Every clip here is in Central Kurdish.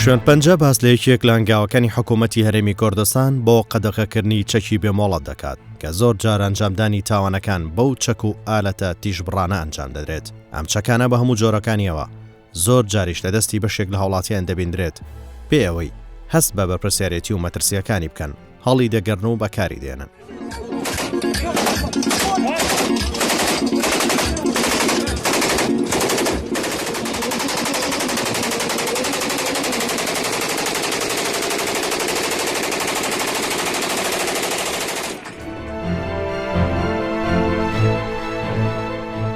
شوێنپەنجە باس لە یەکێک لە هەنگاوەکانی حکوومەتی هەرێمی کوردستان بۆ قەدەغەکردنی چەکی بێ مۆڵەت دەکات، کە زۆر جار ئەنجامدانی تاوانەکان بەو چەک و ئالەتە تیژبڕانە ئەنجام دەدرێت. ئەم چەکانە بە هەموو جۆرەکانیەوە زۆر جاریش لە دەستی بەشێک لە هاوڵاتیان دەبیندرێت بێ ئەوەی هەست بە بەرپرسیارێتی و مەترسییەکانی بکەن، هەڵی دەگرن و بەکاری دێنن.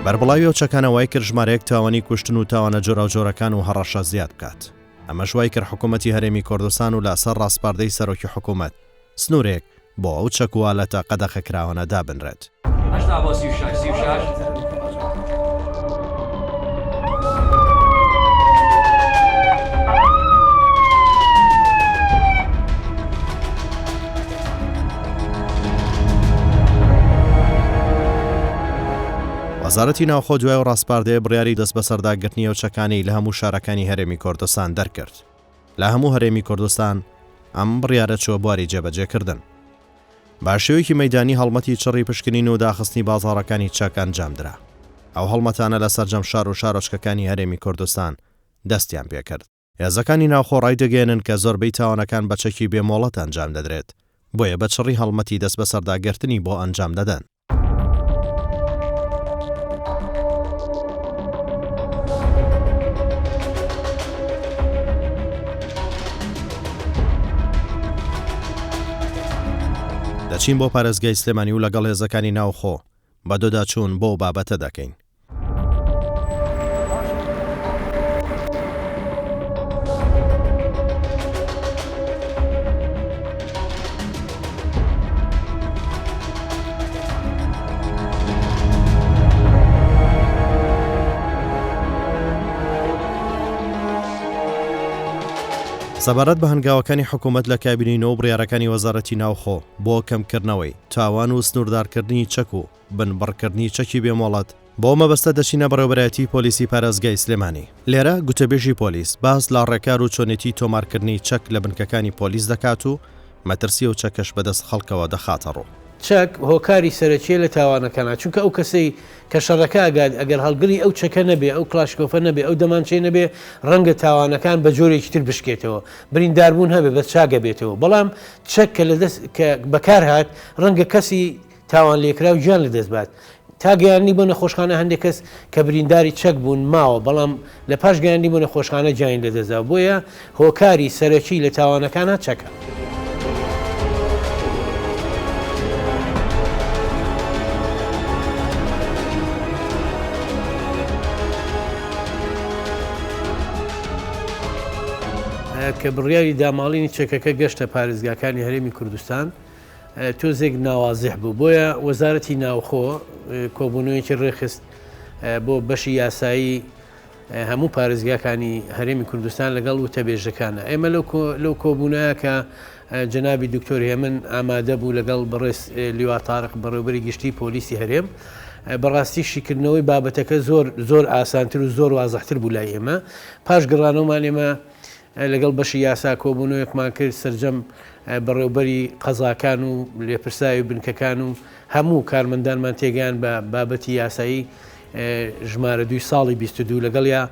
بەربڵاوی ئەو چەکانە وای کرد ژمارەیەک تاوانی کوشتن و تاوانە جۆراوجۆرەکان و هەڕەشە زیاد بکات. ئەمەش وای کرد حکوومەتی هەرێمی کوردستان و لەسەر ڕاسپاردەی سەرۆکی حکوومەت سنوورێک بۆ ئەو چەک و ئالەتە قەدەخەکراوانە دابنرێت. وەزارەتی ناوخۆ دوای ئەو ڕاسپاردەیە بڕیاری دەستبەسەرداگرتنی ئەو چەکانەی لە هەموو شارەکانی هەرێمی کوردستان دەرکرد. لە هەموو هەرێمی کوردستان ئەم بڕیارە چووە بواری جێبەجێکردن. بە شێوەیەکی مەیدانی هەڵمەتی چڕی پشکنین و داخستنی بازاڕەکانی چەک ئەنجامدرا. ئەو هەڵمەتانە لە سەرجەم شار و شارۆچکەکانی هەرێمی کوردستان دەستیان پێکرد. هێزەکانی ناوخۆ ڕایدەگەیەنن کە زۆربەی تاوانەکان بە چەکی بێ مۆڵەت ئەنجام دەدرێت، بۆیە بە چڕی هەڵمەتی دەستبەسەرداگرتنی بۆ ئەنجام دەدەن. دەچین بۆ پارێزگای سلێمانی و لەگەڵ هێزەکانی ناوخۆ بەدۆداچوون بۆ بابەتە دەکەین. سەبارەت بە هەنگاوەکانی حکوومەت لە کابینەی نۆ و بڕیارەکانی وەزارەتی ناوخۆ بۆ کەمکردنەوەی تاوان و سنووردارکردنی چەک و بنبڕکردنی چەکی بێ مۆڵەت، بۆ ئەو مەبەستە دەچینە بەڕێوەبەرایەتی پۆلیسی پارێزگای سلێمانی. لێرە گوتەبێژی پۆلیس باس لە ڕێکار و چۆنێتی تۆمارکردنی چەک لە بنکەکانی پۆلیس دەکات و مەترسی ئەو چەکەش بەدەست خەڵکەوە دەخاتەڕوو. چەک هۆکاری سەرەکیە لە تاوانەکانا، چونکە ئەو کەسەی کە شەڕەکە ئەگات ئەگەر هەڵگری ئەو چەکە نەبێ، ئەو کڵاشکۆفە نەبێ، ئەو دەمانچەی نەبێ، ڕەنگە تاوانەکان بە جۆرێکی تر بشکێتەوە، برینداربوون هەبێ بەس چاک ئەبێتەوە، بەڵام چەک کە لەدەست کە بەکار هات ڕەنگە کەسی تاوانلێکراو گیان لەدەست بات. تا گەیاندنی بۆ نەخۆشخانە هەندێک کەس کە برینداری چەک بوون ماوە، بەڵام لە پاش گەیاندنی بۆ نەخۆشخانە گیانی لەدەستدا، بۆیە هۆکاری سەرەکی لە تاوانەکانا چەکە. کە بڕیاری داماڵینی چەکەکە گەشتە پارێزگاکانی هەرێمی کوردستان، تۆزێک ناوازح بوو بۆیە وەزارەتی ناوخۆ کۆبوونەوەیەکی ڕێکخست بۆ بەشی یاسایی هەموو پارێزگاکانی هەرێمی کوردستان لەگەڵ وتەبێژەکانە ئێمە لەو کۆبوونەیە کە جەنابی دکتۆر هێمن ئامادە بوو لەگەڵ بەڕێز لیوا تارق بەڕێوبەری گشتی پۆلیسی هەرێم بەڕاستی شیکردنەوەی بابەتەکە زۆر زۆر ئاسانتر و زۆر وازحتر بوو لای ئێمە پاش گەڕانەوەمان ئێمە لەگەڵ بەشی یاسا کۆبوونەوەیەکمان کرد، سەرجەم بەڕێوبەری قەزاکان و لێپرسراوی بنکەکان و هەموو کارمەندانمان تێگەیان بە بابەتی یاسایی ژمارە دووی ساڵی 22 لەگەڵیا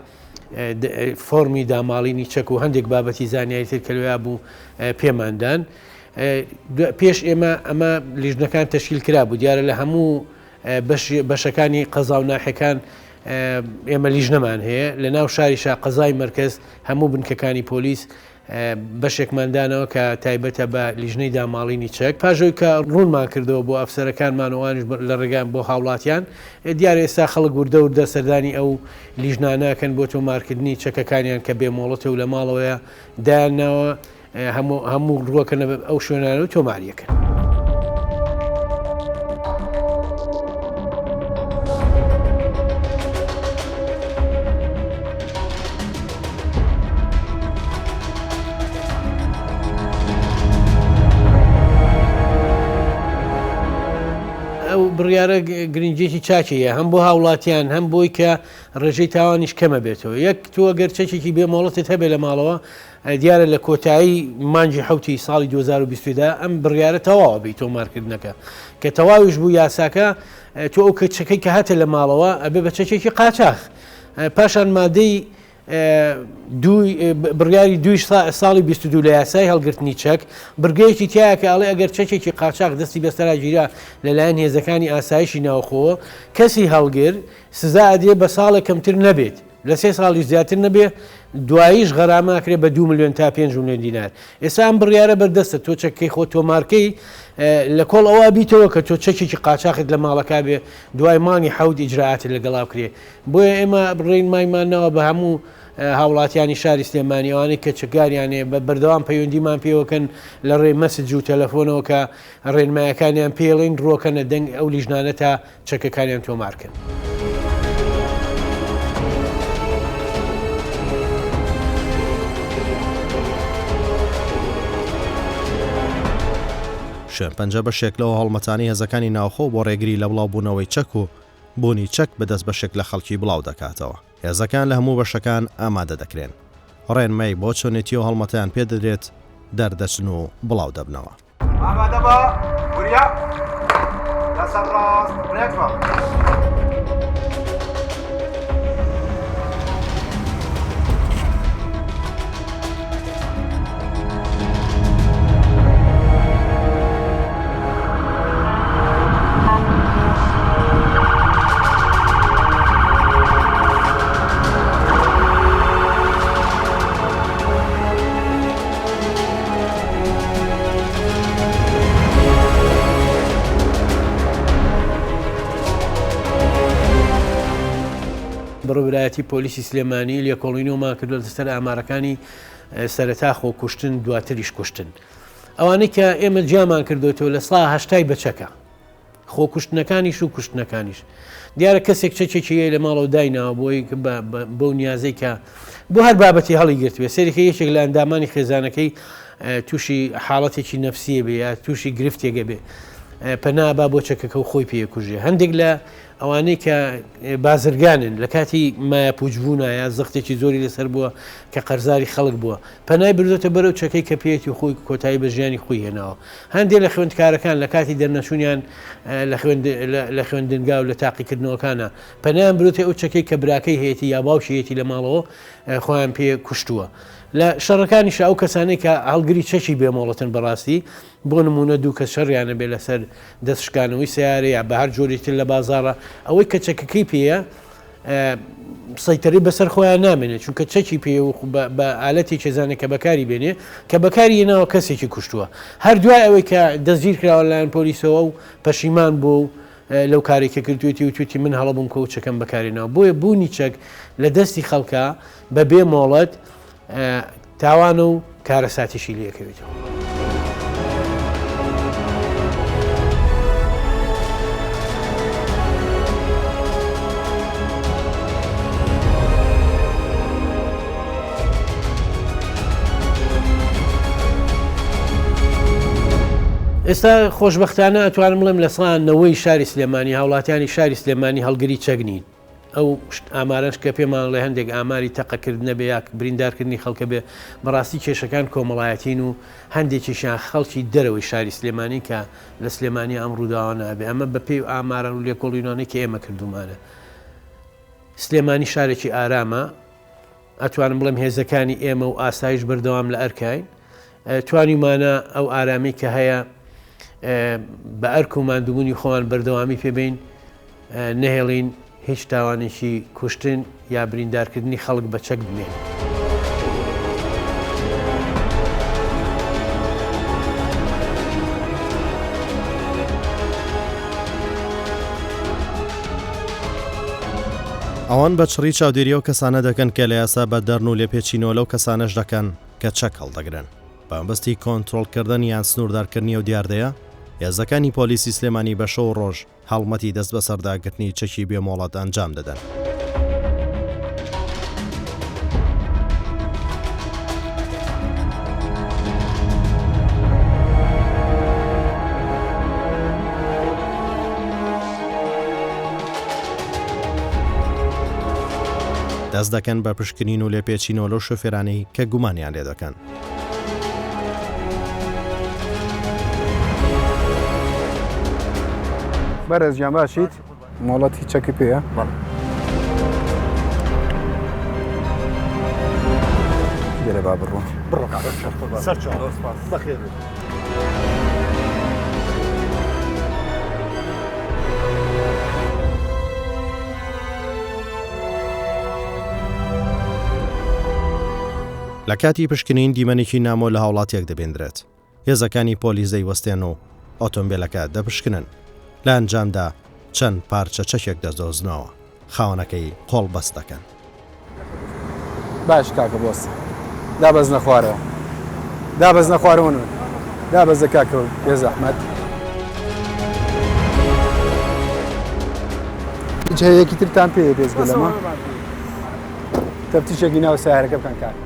فۆرمی داماڵینی چەک و هەندێک بابەتی زانیاری تر کە لەویا بوو پێماندان. پێش ئێمە ئەمە لیژنەکان تەشکیل کرابوو دیارە لە هەموو بەشەکانی قەزا و ناحیەکان ئێمە لیژنەمان هەیە لە ناو شاریشا قەزای مەرکەز هەموو بنکەکانی پۆلیس بەشێکمان دانەوە کە تایبەتە بە لیژنەی داماڵینی چەک پاش ئەوەی کە ڕوونمان کردەوە بۆ ئەفسەرەکانمان و ئەوانیش لە ڕێگان بۆ هاوڵاتیان دیارە ئێستا خەڵک وردە وردە سەردانی ئەو لیژنانە ئەکەن بۆ تۆمارکردنی چەکەکانیان کە بێ مۆڵەتە و لە ماڵەوەیە دایانناوە هەموو هەموو ڕووەکەنە ئەو شوێنانە و تۆماریەکەن. ئەو بڕیارە گرنگیەکی چاکی هەیە هەم بۆ هاوڵاتیان هەم بۆی کە ڕێژەی تاوانیش کەمە بێتەوە یەک تۆ گەر چەکێکی بێ مۆڵەتت هەبێ لە ماڵەوە. دیارە لە کۆتایی مانگی حەوتی ساڵی 2020 دا ئەم بڕیارە تەواوە بی تۆمارکردنەکە کە تەواویش بوو یاساکە تۆ ئەو کە چەکەی کە هاتە لە ماڵەوە ئەبێ بە چەکێکی قاچاخ پاشان مادەی دووی بڕیاری دووی ساڵی 22 لە یاسای هەڵگرتنی چەک بڕگەیەکی تایە کە ئەڵێ ئەگەر چەکێکی قاچاخ دەستی بەسەرا گیرا لەلایەن هێزەکانی ئاسایشی ناوخۆوە کەسی هەڵگر سزا ئەدرێ بە ساڵێک کەمتر نەبێت لە سێ ساڵیش زیاتر نەبێ دواییش غەرامە ئەکرێ بە دوو ملیۆن تا پێنج ملیۆن دینار ئێستا ئەم بڕیارە بەردەستە تۆ چەکەکەی خۆت تۆمارکەی لە کۆڵ ئەوە بیتەوە کە تۆ چەکێکی قاچاخت لە ماڵەکە بێ دوای مانگی حەوت ئیجرائاتت لەگەڵا بکرێ بۆیە ئێمە ڕێنمایمان ناوە بە هەموو هاوڵاتیانی شاری سلێمانی ئەوانەی کە چەکداریان هەیە بە بەردەوام پەیوەندیمان پێوەکەن لە ڕێی مەسج و تەلەفۆنەوە کە ڕێنمایەکانیان پێڵین ڕۆکەنە دەنگ ئەو لیژنانە تا چەکەکانیان تۆمارکەن. شێرپەنجە بەشێک لەو هەڵمەتانەی هێزەکانی ناوخۆ بۆ ڕێگری لە بڵاوبوونەوەی چەک و بوونی چەک بەدەست بەشێک لە خەڵکی بڵاو دەکاتەوە. هێزەکان لە هەموو بەشەکان ئامادە دەکرێن. ڕێنمایی بۆ چۆنێتی ئەو هەڵمەتەیان پێدەدرێت، دەردەچن و بڵاو دەبنەوە. ئامادە بە، وریا، لەسەر ڕاست ڕێک بە. بەڕێوەبەرایەتی پۆلیسی سلێمانی لێکۆڵینەوەمان کردووە لەسەر ئامارەکانی سەرەتا خۆکوشتن دواتریش کوشتن. ئەوانەی کە ئێمە جیامان کردوێتەوە لە سا هەشتای بەچەکە خۆکوشتنەکانیش و کوشتنەکانیش دیارە کەسێک چەکێکی هەیە لە ماڵەوە دایناوە بۆی بەو نیازەی کە بۆ هەر بابەتی هەڵی گرتبێ سەیرەکە یەکێک لە ئەندامانی خێزانەکەی تووشی حاڵەتێکی نەفسیە بێ یا تووشی گرفتێکە بێ پەنا با بۆ چەکەکە و خۆی پێکوژێ هەندێک لە ئەوانەی کە بازرگانن لە کاتی مایە پوچبوونا یا زەختێکی زۆری لەسەر بووە کە قەرزاری خەڵک بووە پەنای بردۆتە بەرەو چەکەی کە پێیەتی خۆی کۆتایی بە ژیانی خۆی هێناوە هەندێک لە خوێندکارەکان لە کاتی دەرنەچوونیان لە خوێندنگا و لە تاقیکردنەوەکانە پەنایان بردۆتە ئەو چەکەی کە براکەی هەیەتی یا باوکی هەیەتی لە ماڵەوە خۆیان پێ کوشتووە. لە شەڕەکانیشا ئەو کەسانەی کە هەڵگری چەکی بێ مۆڵەتن بەڕاستی بۆ نموونە دوو کەس شەڕیان هەبێ لەسەر دەست شکانەوەی سەیارە یا بە هەر جۆرێکی تر لە بازاڕا ئەوەی کە چەکەکەی پێیە سەیتەرەی بەسەر خۆیان نامێنێت چونکە چەکی پێ و بە ئالەتێکی زانێت کە بەکاری بێنێ کە بەکاری هێناوە کەسێکی کوشتووە هەر دوای ئەوەی کە دەستگیر کراوە لەلایەن پۆلیسەوە و پەشیمان بوو و لەو کارێک کە کردوێتی و توێتی من هەڵە بووم کە و چەکەم بەکارێناوە بۆیە بوونی چەک لە دەستی خەڵکە بە بێ مۆڵەت تاوانە و کارەساتیشی لێکەوێتەوە. ئێستا خۆشبەختانە ئەتوانم بڵێم لە سا نەوەی شاری سلێمانی هاوڵاتیانی شاری سلێمانی هەڵگری چەک نین. ئەو ئامارەش کە پێمان ئەڵێ هەندێک ئاماری تەقەکردنە بێ یا بریندارکردنی خەڵکە بێ، بەڕاستی کێشەکان کۆمەڵایەتین و هەندێکیشیان خەڵکی دەرەوەی شاری سلێمانین کە لە سلێمانی ئەم ڕووداوانە ئەبێ. ئەمە بەپێی ئامارە و لێکۆڵینانەی کە ئێمە کردوومانە. سلێمانی شارێکی ئارامە، ئەتوانم بڵێم هێزەکانی ئێمە و ئاسایش بەردەوام لە ئەرکاین. توانیومانە ئەو ئارامی کە هەیە بە ئەرک و ماندووبوونی خۆمان بەردەوامی پێبین نەهێڵین هیچ تاوانێکی کوشتن یا بریندارکردنی خەڵک بە چەک بمێنێت. ئەوان بە چڕی چاودێری ئەو کەسانە دەکەن کە لە یاسا بەدەرن و لێپێچینەوە لەو کەسانەش دەکەن کە چەک هەڵدەگرن. بە مەبەستی کۆنترۆڵکردن یان سنووردارکردنی ئەو دیاردەیە، هێزەکانی پۆلیسی سلێمانی بە شەو و ڕۆژ هەڵمەتی دەستبەسەرداگرتنی چەکی بێ مۆڵەت ئەنجام دەدەن. دەست دەکەن بە پشکنین و لێپێچینەوە لەو شۆفێرانەی کە گومانیان لێ دەکەن. بەرێز گیان باشیت؟ مۆڵەتی چەکی پێیە؟ بەڵێ. گەرە با بڕۆم. بڕۆ کاکە سەرچاو بەخێر بێی. لە کاتی پشکنین دیمەنێکی نامۆ لە هاوڵاتیەک دەبیندرێت. هێزەکانی پۆلیس دەیوەستێن و ئۆتۆمبێلەکە دەپشکنن. لە ئەنجامدا چەند پارچە چەکێک دەدۆزنەوە. خاوەنەکەی قۆڵبەست دەکەن. باش کاکە بۆس دابەزنە خوارەوە دابەزنە خوارەوە نون دابەزە کاکە بێزەحمەت. هیچ هەیەکی ترتان پێیە بێجگە لەمە؟ تەفتیشێکی ناو سەیارەکە بکەن کاک.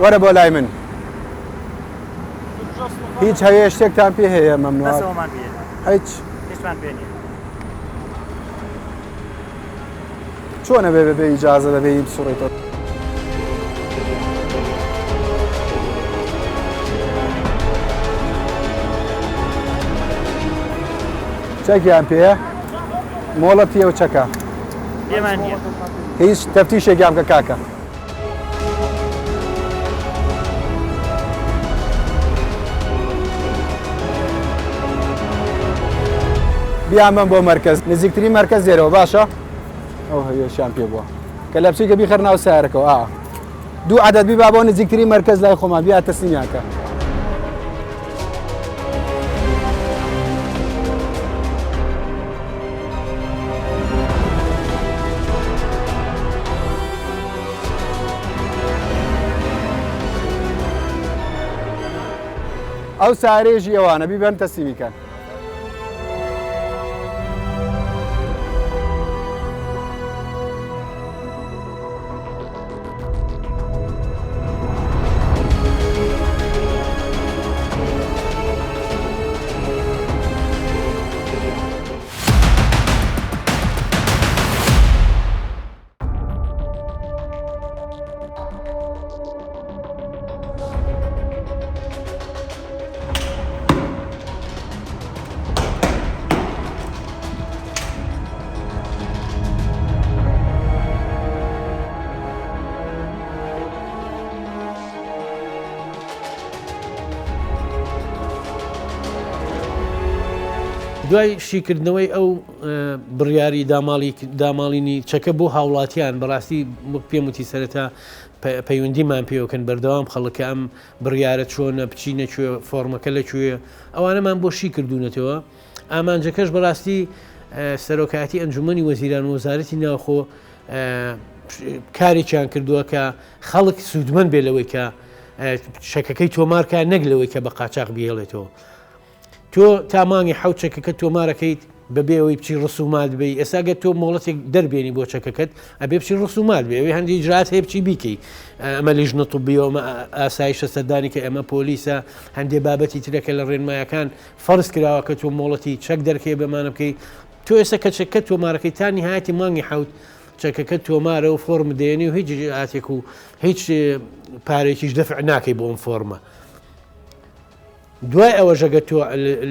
وەرە بۆ لای من هیچ هەیە شتێکتان پێ هەیە مەمنوع هیچ چۆن ئەبێ بەبێ ئیجازە دەبێ ی بسوڕێتەوە؟ چەکیان پێیە؟ مۆڵەتی ئەو چەکە؟ پێمان نییە. هیچ تەفتیشێکیان بکە کاکە. بیانبەن بۆ مەرکەز نزیکترین مەرکەز لێرەوە باشە ئەو هەویەشیان پێ بووە کە لە بچیکە بیخەر ناو سیارەکەەوە ئا دوو عدد بیبا بۆ نزیکترین مەرکەز لای خۆمان بیا تەسلیمیان کە ئەو سارێژی ئەوانە بیبەن تەسلیمی کەن. دوای شیکردنەوەی ئەو بڕیاری داماڵینی چەکە بۆ هاوڵاتیان بەڕاستی وەک پێم وتی سەرەتا پەیوەندیمان پێوەکەن بەردەوام خەڵک کە ئەم بڕیارە چۆنە بچینە کوێ فۆرمەکە لە کوێ ئەوانەمان بۆ شی کردوونەتەوە ئامانجەکەش بەڕاستی سەرۆکایەتی ئەنجومەنی وەزیران وەزارەتی ناوخۆ کارێکیان کردووە کە خەڵک سوودمەند بێ لەوەی کە چەکەکەی تۆمارکە نەک لەوەی کە بە قاچاق بهێڵێتەوە تۆ تا مانگی حەوت چەکەکەت تۆمارەکەیت بەبێ ئەوەی بچی ڕسومات بی ئێستا گەر تۆ مۆڵەتێک دەربێنی بۆ چەکەکەت ئەبێ بچی ڕسومات بێ ئەوێ هەندی ئیجرات هەیە بچی بیکەی ئەمە لیژنە طبیەوە ئەمە ئاسایشە سەردانی کە ئەمە پۆلیسە هەندێ بابەتی ترە کە لە ڕێنمایەکان فەرز کراوە کە تۆ مۆڵەتی چەک دەرکەی بەمانە بکەی تۆ ئێستا کە چەکە تۆمارەکەی تا نهایەتی مانگی حەوت چەکەکە تۆمارە و فۆرم دێنی و هیچ ئیجراتێک و هیچ پارێکیش دەفع ناکەی بۆ ئەم فۆرمە دوای ئەوەش ئەگەر تۆ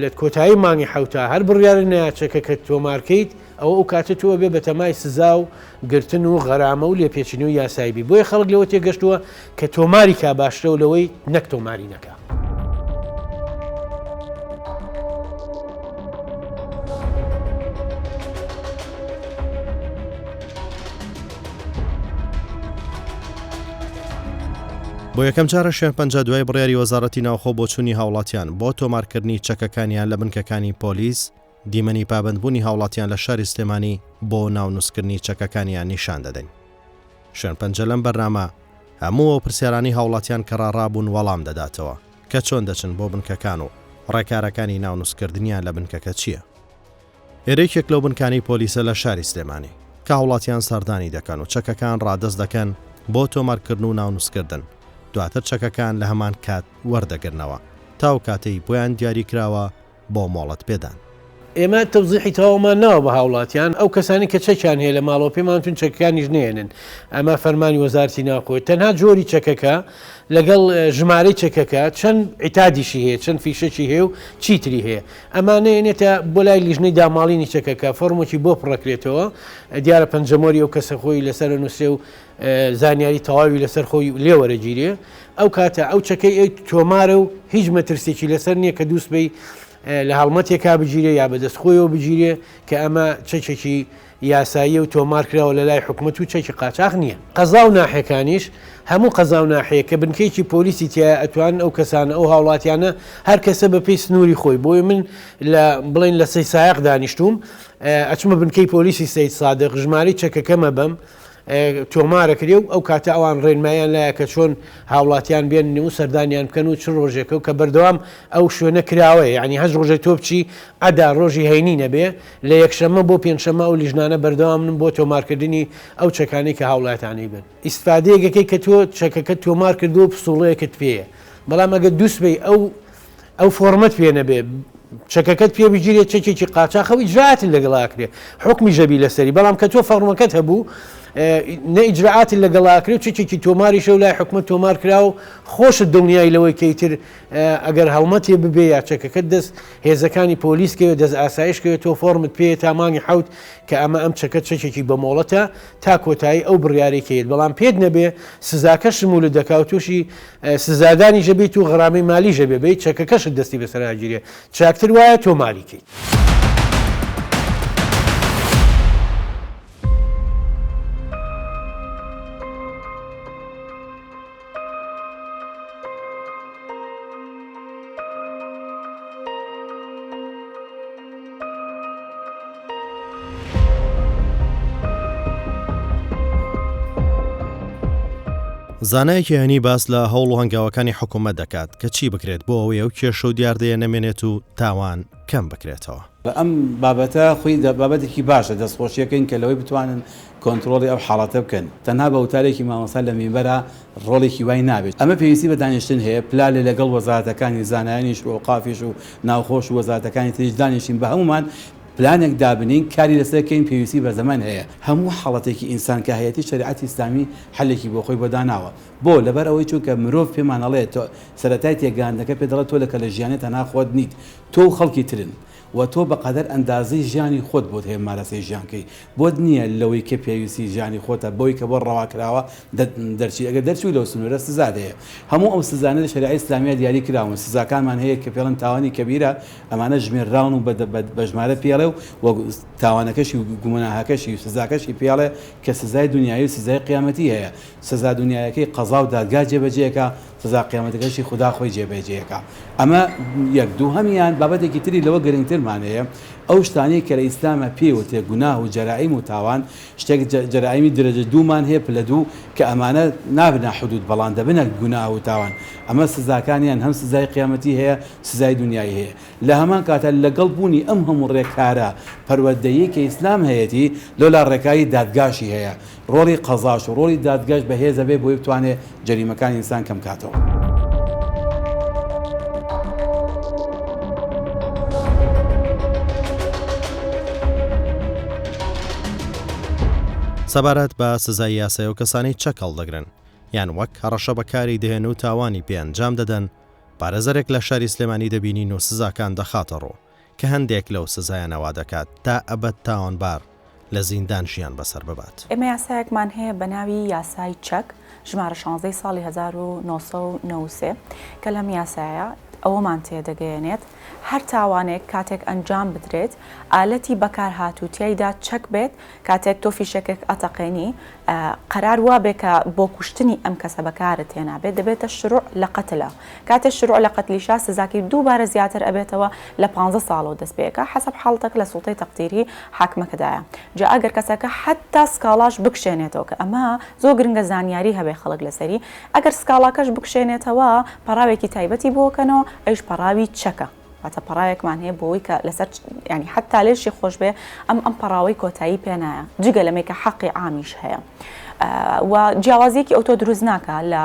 لە کۆتایی مانگی حەوتا هەر بڕیارت نەیا چەکەکەت تۆمارکەیت ئەوە ئەو کاتە تۆ ئەبێ بەتەمای سزا و گرتن و غەرامە و لێپێچینەوەی یاسایی بی بۆیە خەڵک لەوە تێگەشتووە کە تۆماری کا باشترە و لەوەی نەک تۆماری نەکا. بۆ یەکەم جارە شێرپەنجە دوای بڕیاری وەزارەتی ناوخۆ بۆ چوونی هاوڵاتیان بۆ تۆمارکردنی چەکەکانیان لە بنکەکانی پۆلیس، دیمەنی پابەندبوونی هاوڵاتیان لە شاری سلێمانی بۆ ناونووسکردنی چەکەکانیان نیشان دەدەین. شێرپەنجە لەم بەرنامە هەموو ئەو پرسیارانەی هاوڵاتیان کە ڕاڕابوون وەڵام دەداتەوە کە چۆن دەچن بۆ بنکەکان و ڕێکارەکانی ناونووسکردنیان لە بنکەکە چییە. ئێرە یەکێک لەو بنکانەی پۆلیسە لە شاری سلێمانی، کە هاوڵاتیان سەردانی دەکەن و چەکەکان ڕادەست دەکەن بۆ تۆمارکردن و ناونووسکردن، دواتر چەکەکان لە هەمان کات وەردەگرنەوە تا ئەو کاتەی بۆیان دیاریکراوە بۆ مۆڵەت پێدان. ئێمە تەوزیحی تەواومان ناوە بە هاوڵاتیان، ئەو کەسانەی کە چەکیان هەیە لە ماڵەوە پێمان وتون چەکەکانیش نەیەنن، ئەمە فەرمانی وەزارەتی ناوخۆیە، تەنها جۆری چەکەکە لەگەڵ ژمارەی چەکەکە چەند عیتادیشی هەیە، چەند فیشەکی هەیە و چی تری هەیە، ئەمانە یەنێتە بۆ لای لیژنەی داماڵینی چەکەکە، فۆرمێکی بۆ پڕەکرێتەوە، دیارە پەنجەمۆری ئەو کەسە خۆی لەسەر ئەنووسرێ و زانیاری تەواوی لەسەر خۆی لێ وەرەگیرێ، ئەو کاتە ئەو چەکەی ئەی تۆمارە و هیچ مەترسیەکی لەسەر نییە کە دووسبەی لە هەڵمەتێکا بگیرێ یا بەدەست خۆیەوە بگیرێ کە ئەمە چەکێکی یاساییە و تۆمار کراوە لە لای حکومەت و چەکی قاچاخ نییە. قەزا و ناحیەکانیش هەموو قەزا و ناحیەیەک کە بنکەیەکی پۆلیسی تیایە ئەتوانن ئەو کەسانە ئەو هاوڵاتیانە هەر کەسە بە پێی سنووری خۆی بۆیە من لە بڵێن لە سەیدسایەق دانیشتووم ئەچمە بنکەی پۆلیسی سەیدسادق ژمارەی چەکەکەم ئەبەم تۆمارەکرێ و ئەو کاتە ئەوان ڕێنمایان لایە کە چۆن هاوڵاتیان بێنن و سەردانیان بکەن و چ ڕۆژێکە و کە بەردەوام ئەو شوێنە کراوەیە یانی هەچ ڕۆژێ تۆ بچی عەدا ڕۆژی هەینی نەبێ لە یەکشەممە بۆ پێنجشەممە ئەو لیژنانە بەردەوامن بۆ تۆمارکردنی ئەو چەکانەی کە هاوڵاتیان ئەیبەن. ئیستفادەیەک ئەکەی کە تۆ چەکەکەت تۆمار کردووە و پسوڵەیەکت پێیە بەڵام ئەگەر دووسبەی ئەو ئەو فۆڕمەت پێ نەبێ چەکەکەت پێ بگیرێت چەکێکی قاچاخە و ئیجرائاتت لەگەڵ ئاکرێ حوکمیش ئەبی لەسەری بەڵام کە تۆ فەڕمەکەت هەبوو نە ئیجرائاتت لەگەڵ ئاکرێ و چەکێکی تۆماریشە و لای حکومەت تۆمار کرا و خۆشت دڵنیای لەوەی کە ئیتر ئەگەر هەڵمەتێ ببێ یا چەکەکەت دەست هێزەکانی پۆلیس کەوێ دەست ئاسایش کەوێ تۆ فۆڕمت پێیە تا مانگی حەوت کە ئەمە ئەم چەکە چەکێکی بەمۆڵەتە تا کۆتایی ئەو بڕیارەی کە یەت بەڵام پێت نەبێ سزاکە شمولت دەکا و تووشی سزادانیش ئەبیت و غەرامەی مالیش ئەبێ بەی چەکەکەشت دەستی بەسەرا ئەگیرێ چاکتر وایە تۆماری کەیت. زانایەکی هەنی باس لە هەوڵ و هەنگاوەکانی حکوومەت دەکات کە چی بکرێت بۆ ئەوەی ئەو کێشە و دیاردەیە نەمێنێت و تاوان کەم بکرێتەوە. ئەم بابەتە خۆی بابەتێکی باشە دەستخۆشیەکەین کە لەوەی بتوانن کۆنترۆڵی ئەو حاڵەتە بکەن تەنها بە وتارێکی مامۆستا لە مینبەرا ڕۆڵێکی وای نابێت ئەمە پێویستی بە دانیشتن هەیە پلالێ لەگەڵ وەزارەتەکانی زانایانیش و ئەوقافیش و ناوخۆش و وەزارەتەکانی تریش دانیشین بە هەموومان پلانێک دابنین کاری لەسەر کەین پێویستی بە زەمەن هەیە هەموو حاڵەتێکی ئینسان کە هەیەتی شەریعەتی ئیسلامی حەلێکی بۆ خۆی بۆ داناوە بۆ لەبەر ئەوەی چونکە مرۆڤ پێمان ئەڵێ تۆ سەرەتای تێگەیاندنەکە پێ دەڵێ تۆ لە کە لە ژیانێ تەنها خۆت نیت تۆ و خەڵکی ترن وە تۆ بە قەدەر ئەندازەی ژیانی خۆت بۆت هەیە مارەسەی ژیان کەی بۆت نییە لەوەی کە پێویستی ژیانی خۆتە بەوەی کە بۆت ڕەوا کراوە دەرچی ئەگەر دەرچووی لەو سنوورە سزات هەیە هەموو ئەو سزانە لە شەریعەی ئیسلامییا دیاری کراون سزاکانمان هەیە کە پێڵن تاوانی کەبیرە ئەمانە ژمێرراون و بە ژمارە پێڵێ و تاوانەکەشی و گومناهەکەشی و سزاکەشی پێڵێ کە سزای دنیایی و سزای قیامەتی هەیە سزا دنیایەکەی قەزا و دادگا جێبەجێکا سزا قیامەتەکەشی خودا خۆی جێبەجێکا ئەمە یەک دووهەمیان بابەتێکی تری لەوە گرنگترمان هەیە ئەو شتانەی کە لە ئیسلامە پێی وترێ گوناه و جەرائیم و تاوان شتێک جەرائیمی درەجە دوومان هەیە پلە دوو کە ئەمانە نابنە حدود بەڵام دەبنە گوناه و تاوان ئەمە سزاکانیان هەم سزای قیامەتی هەیە سزای دنیایی هەیە لە هەمان کاتا لەگەڵ بوونی ئەم هەموو ڕێکارە پەروەردەییەی کە ئیسلام هەیەتی لەولا ڕێکاری دادگاشی هەیە ڕۆڵی قەزاش و ڕۆڵی دادگاش بەهێز ئەبێ بۆی بتوانێ جەریمەکانی ئینسان کەم کاتەوە. سەبارەت بە سزای یاسای ئەو کەسانەی چەک هەڵدەگرن یان وەک هەڕەشە بەکاری دەهێن و تاوانی پێ ئەنجام دەدەن، پارێزەرێک لە شاری سلێمانی دەبینین و سزاکان دەخاتە ڕوو کە هەندێک لەو سزایانە وا دەکات تا ئەبەد تاوانبار لە زیندان ژیان بەسەر ببات. ئێمە یاسایەکمان هەیە بە ناوی یاسای چەک ژمارە شانزدەی ساڵی 1993 کە لەم یاسایە ئەوەمان تێدەگەیەنێت هەر تاوانێک کاتێک ئەنجام بدرێت ئالەتی بەکارهاتوو تیایدا چەک بێت کاتێک تۆ فیشەکێک ئەتەقێنی قەرار وابێ کە بۆ کوشتنی ئەم کەسە بەکارت هێنابێت دەبێتە شروع لە قەتلە کاتێ شروع لە قەتلیشا سزاکەی دووبارە زیاتر ئەبێتەوە لە پانزە ساڵەوە دەست پێ ئەکا حەسەب حاڵەتەکە لە سوڵتەی تەقدیری حاکمەکەدایە جا ئەگەر کەسەکە حەتا سکاڵاش بکشێنێتەوە کە ئەمە زۆر گرنگە زانیاری هەبێ خەڵک لەسەری ئەگەر سکاڵاکەش بکشێنێتەوە پەڕاوێکی تایبەتی بۆ کەنەوە ئەویش پەڕاوی چەکە. واتە پەڕاوێکمان هەیە بۆی کە لەسەر ینی حتا لێشی خۆش بێ ئەم ئەم پەڕاوەی کۆتایی پێنایە جگە لەمەی کە حەقی عامیش هەیە. و جیاوازیەکی ئەوتۆ دروست ناکە لە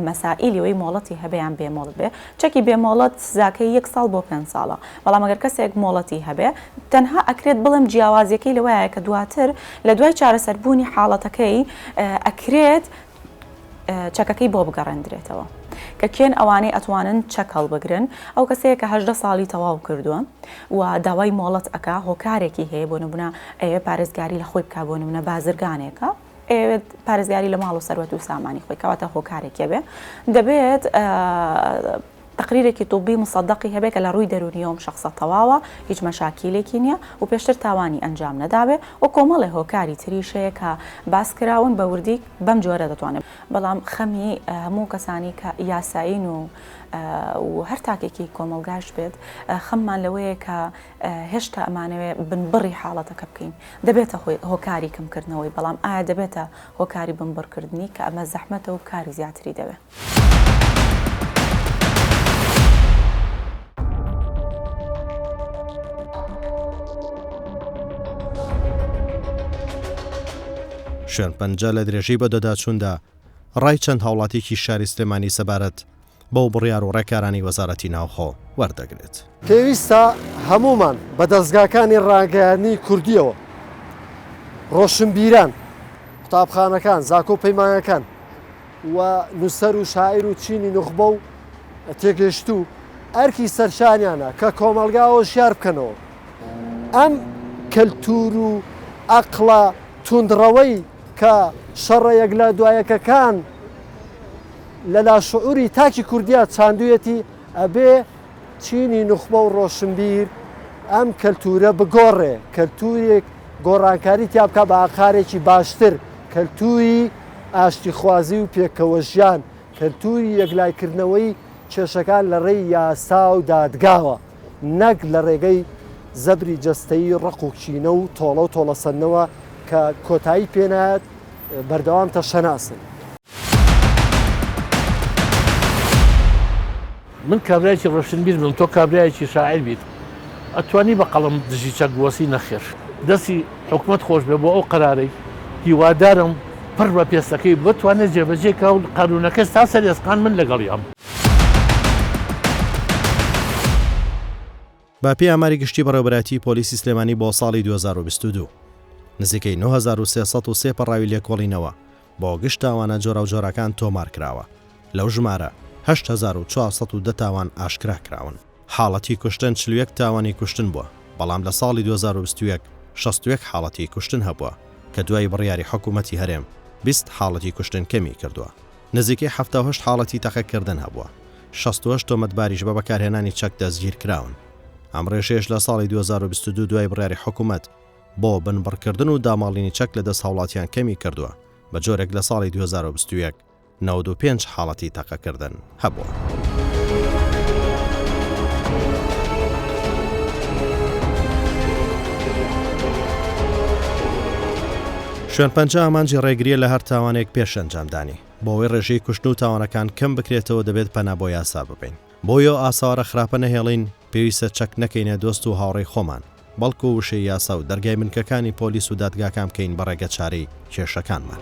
مەسائیلی وەی مۆڵەتی هەبێ یان بێ مۆڵەت بێ چەکی بێ مۆڵەت سزاکەی یەک ساڵ بۆ پێنج ساڵە بەڵام ئەگەر کەسێک مۆڵەتی هەبێ تەنها ئەکرێت بڵێم جیاوازیەکەی لەوەیە کە دواتر لە دوای چارەسەربوونی حاڵەتەکەی ئەکرێت چەکەکەی بۆ بگەڕێندرێتەوە کە کێن ئەوانەی ئەتوانن چەک هەڵبگرن ئەو کەسەیە کە هەژدە ساڵی تەواو کردووە و داوای مۆڵەت ئەکا هۆکارێکی هەیە بۆ نمونە ئەیەوێ پارێزگاری لە خۆی بکا بۆ نمونە بازرگانێکە ئەیەوێت پارێزگاری لە ماڵ و سەروەت و سامانی خۆی کەواتە هۆکارێکی هەبێ دەبێت تەقریرێکی طبی مصدقی هەبێ کە لە ڕووی دەروونیەوە ئەم شەخسە تەواوە هیچ مەشاکیلێکی نییە و پێشتر تاوانی ئەنجام نەدابێ و کۆمەڵێ هۆکاری تریش هەیە کە باس کراون بە وردی بەم جۆرە دەتوانێت بەڵام خەمی هەموو کەسانی کە یاسایین و و هەر تاکێکی کۆمەڵگاش بێت خەممان لەوەیە کە هێشتا ئەمانەوێ بنبڕی حاڵەتەکە بکەین دەبێتە هۆکاری کەمکردنەوەی بەڵام ئایا دەبێتە هۆکاری بنبڕکردنی کە ئەمە زەحمەتە و کاری زیاتری دەوێ. شوێنپەنجە لە درێژەی بەدواداچووندا ڕای چەند هاوڵاتیەکی شاری سلێمانی سەبارەت بەو بڕیار و ڕێکارانەی وەزارەتی ناوخۆ وەردەگرێت. پێویستە هەموومان بە دەزگاکانی ڕاگەیاندنی کوردییەوە، ڕۆشنبیران، قوتابخانەکان، زاکۆ و پەیمانگەکان و نووسەر و شاعیر و چینی نوخبە و تێگەیشتوو ئەرکی سەرشانیانە کە کۆمەڵگا هۆشیار بکەنەوە. ئەم کەلتوور و ئەقڵە توندڕەوەی کە شەڕە یەکلادوایەکەکان لە لاشعوری تاکی کوردیا چاندویەتی ئەبێ چینی نوخبە و ڕۆشنبیر ئەم کەلتورە بگۆڕێ کەلتورێک گۆڕانکاری تیا بکا بە ئاقارێکی باشتر کەلتوری ئاشتیخوازی و پێکەوەژیان کەلتوری یەکلایکردنەوەی کێشەکان لە ڕێی یاسا و دادگاوە نەک لە ڕێگەی زەبری جەستەیی ڕق و کینە و تۆڵە و تۆڵەسەندنەوە کە کۆتایی پێنایەت بەردەوام تەشەناسن. من کابرایەکی ڕۆشنبیر بم تۆ کابرایەکی شاعیر بیت ئەتوانی بە قەڵەم دژی چەک بوەستی نەخێر. دەستی حکومەت خۆش بێ بۆ ئەو قەرارەی هیوادارم پڕ بە پێستەکەی بتوانێت جێبەجێ کا و قانونەکەش تا سەر ئێسقان من لەگەڵیام. بە پێی ئاماری گشتی بەڕێوەبەرایەتیی پۆلیسی سلێمانی بۆ ساڵی 2022، نزیکەی 9303 پەڕاوی لێکۆڵینەوە بۆ گشت تاوانە جۆراوجۆرەکان تۆمارکراوە، لەو ژمارە 8410 تاوان ئاشکرا کراون. حاڵەتی کوشتن 41 تاوانی کوشتن بووە، بەڵام لە ساڵی 2021 61 حاڵەتی کوشتن هەبووە، کە دوای بڕیاری حکوومەتی هەرێم 20 حاڵەتی کوشتن کەمی کردووە. نزیکەی 78 حاڵەتی تەقەکردن هەبووە. 68 تۆمەتباریش بە بەکارهێنانی چەک دەستگیرکراون. ئەم ڕێژەیەش لە ساڵی 2022 دوای بڕیاری حکومەت بۆ بنبڕکردن و داماڵینی چەک لە دەست هاوڵاتیان کەمی کردووە، بە جۆرێک لە ساڵی 2021 95 حاڵەتی تەقەکردن هەبووە. شوێنپەنجە ئامانجی ڕێگرییە لە هەر تاوانێک پێش ئەنجامدانی. بۆ ئەوەی ڕێژەی کوشتن و تاوانەکان کەم بکرێتەوە دەبێت پەنا بۆ یاسا ببەین. بۆ ئەو ئاسەوارە خراپە نەهێڵین، پێویستە چەک نەکەینە دۆست و هاوڕێی خۆمان، بەڵکو وشەی یاسا و دەرگای بنکەکانی پۆلیس و دادگاکان بکەین بە ڕێگەچارەی کێشەکانمان.